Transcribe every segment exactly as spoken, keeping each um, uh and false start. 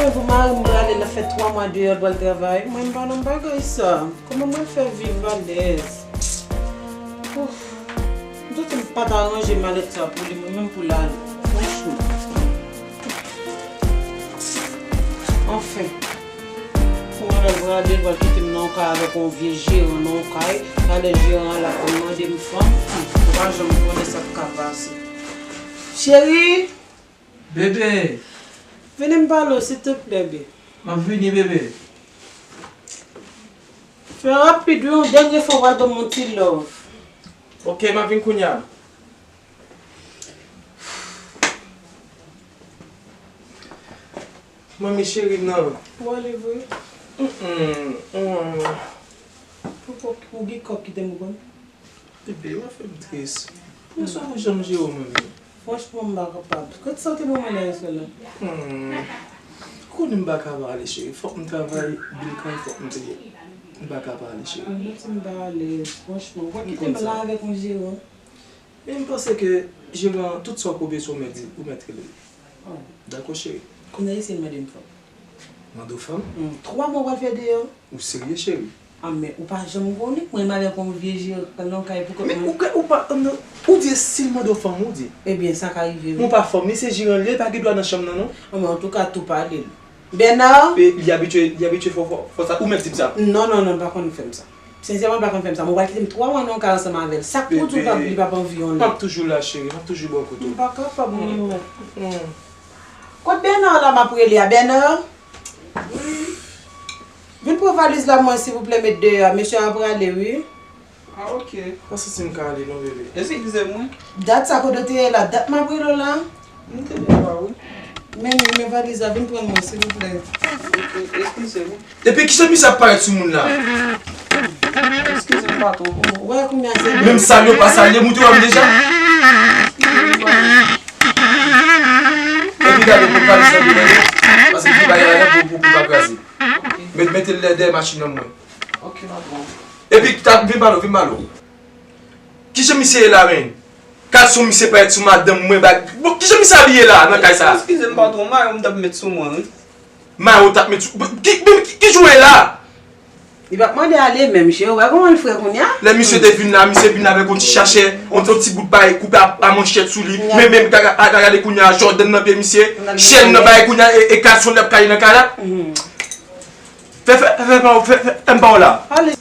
Pou mari m prale, l ap fè twa mwa deyò, l pral travay. Mwen, m pa nan bagay sa. Kòman mwen fè viv alèz? Ouf. M santi m pa ta ranje malèt sa pou li, mwen menm pou l ale. Franchman. Anfen. Pou mwen, lè l prale, l pral kite m nan yon kay avèk yon vye jeran nan yon kay. Talè jeran an la pou mande m fanm. Ou pa janm konnen sa k ka pase. Cheri! Bebe! Vini m pale w, silteplè, bebe. M ap vini, bebe. Fè rapid, wi, yon dènye fwa, w pral ban m yon ti love. Ok, m ap vin kounye a. Manmi cheri, nan. Ou ale vre? Mm, mm, mm. Ou kòk, ou gen kòk kite m konn? Bebe, w ap fè m tris. Men sa ou janm jere w, manmi? Franchman, m pa kapab. Kot sa w te ban mwen la yè swa la? Hmm. Ou konnen m pa ka pa ale, cheri. Fòk m travay, bin kay, fòk m peye. M pa ka pa ale, cheri. Mwen santi m pa alèz, franchman. Ou pa kite m la avèk yon jeran. Men m panse ke jeran, tout sa w bezwen, ou mèt di, ou mèt rele l. Oh. Dakò, cheri. Kounye a, isi, mande m fanm. Mande w fanm? Hmm, twa mwa w pral fè deyò. Ou serye, cheri? Ah, men ou pa janm konnen, mwen menm avèk yon vye jeran nan kay pou kòk mwen. Men ou, ou pa, non, ou di si l mande w fanm, ou di. Ebyen, sa ka rive, wi. Men w pa fanm, li se jeran li ye, li pa gen dwa nan chanm nan, non. Ah, men antouka, tou pale l. Bernard! E, li abitye, li abitye fè, fè, fè sa. Ou mèt di m sa. Non, non, non, li pa konn fè m sa. Sensèman, li pa konn fè m sa. Mwen pral kite m twa mwa nan yon kay ansanm avè l. Sa k pou di w pa, li p ap anvi yon lòt. M ap toujou la, cheri. M ap toujou bò kote w. M pa kapab, mwen menm. Kot Bernard la m ap rele a? Bernard? Wi. Vin pran valiz la mwen, silvouplè, met deyò a. Mesye a prale, wi. Ah, ok. Pa santi m ka ale non, bebe. Eskize mwen. Dat sa kote w te ye la? Dat m ap rele w la. M te deyò a, wi. Men, men valiz la, vin pran l mwen, silvouplè. E, e, eskize mwen. Epi kijan misye ap parèt sou moun la? Eskize m, patwon. Ou wè kounye a se. Menm salye w pa salye m, ou te wè m deja? Eskize m, patwon. Epi gade pou valiz la pou mwen, paske ki bagay la pou, pou, pou pa kraze. Met, mete l dèyè machin nan mwen. Ok, patwon. Epi, ta, vin pale w, vin pale w. Kijan misye ye la, menn? Kalson misye parèt sou madanm mwen, bag. Bon, kijan misye abiye la, nan kay sa? Eskize m, patwon, mayo m t ap met sou mwen, wi. Mayo w t ap met sou, ki, ki, ki, ki jou w ye la? Li p ap mande ale menm, cheri, ou wè kòman l fre kounye a? Lè misye te vin la, misye vin avèk yon ti chachè, yon, yon ti bout bagay koupe a, a manchèt sou li. Men, men, gade, gade kounye a, Jordan nan pye misye, chèn nan bagay kounye a, e, e kalson l ap kaye nan kay la. Fè, fè, fè, fè, fè, fè, fè m pa w la. Ale.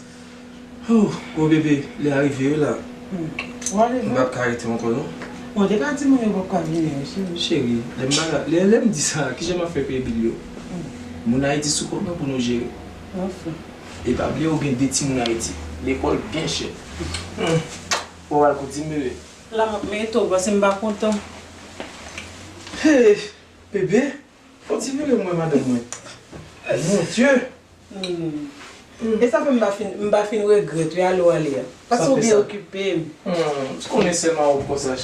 Oh, gwo bebe, lè a rive wi la. Hmm. W ale vre? M p ap ka rete ankò non. Bon, te ka di moun yo p ap ka vini wi, cheri. Cheri, lè m pa la, lè, lè m di sa, kijan m ap fè peye bil yo? Hmm. Moun Ayiti sou kont nou pou nou jere. Anfen. E pa bliye ou gen de timoun Ayiti. Lekòl byen chè. Hmm. Bon, w al kou di m bebe. La m ap mete w, paske m pa kontan. Hey, bebe. Fò ti vire m wè madanm mwen. Mon Dye! Hmm. E sa fè m pa fin, m pa fin regrèt wi ale w ale a. Paske ou byen okipe m. Hmm, m konnen sèlman ou konsa.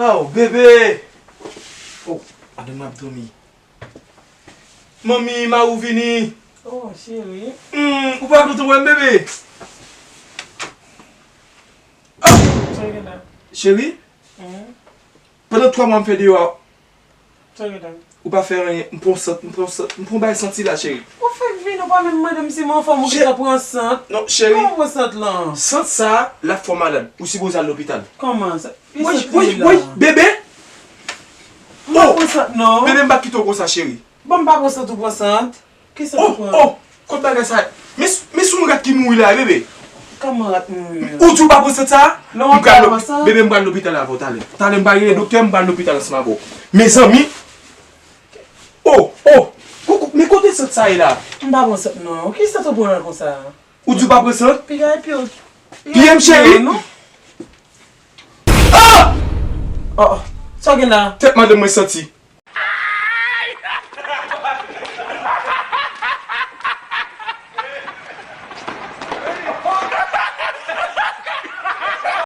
Aw, bebe! Oh, madanm mwen ap dòmi. Manmi, mari w vini. Oh, cheri. Hmm, ou pa kontan wè m, bebe? Ah! Sa gen la? Cheri? Hmm? Pandan twa mwa m fè deyò a, Sa gen la? Ou pa fè anyen, m pran sant, m pran sant, m pran bay santi la, cheri. Ou fèk vini, ou pa menm mande m si m anfòm, ou gentan pran sant. Non, cheri. Kòman pran sant lan? Sant sa, l ap fè w malad. Ou sipoze al lopital. Kòman sa? Ki sant ki la? Woy, woy, bebe! Ou pa pran sant, non. Bebe, m pa kite w konsa, cheri. Bon, m pa pran sant, ou pran sant. Kisa ou pran? Oh, oh! Kot bagay sa? Men, men sou yon rat ki mouri la, bebe. Kòman rat mouri an? Ou di w pa pran sant sa? M pral lo-, bebe, m pral lopital avè w talè. Talè m pral rele doktè, m pral lopital ansanm avè w. Mezanmi! Oh, oh! Koukou, men kote sant sa ye la? M pa pran sant non. Ki sant ou pran la konsa? Ou di w pa pran sant? Piga epi w. Piye m, cheri? Non. Ah! Oh, oh. Sa w gen la? Tèt madanm mwen santi.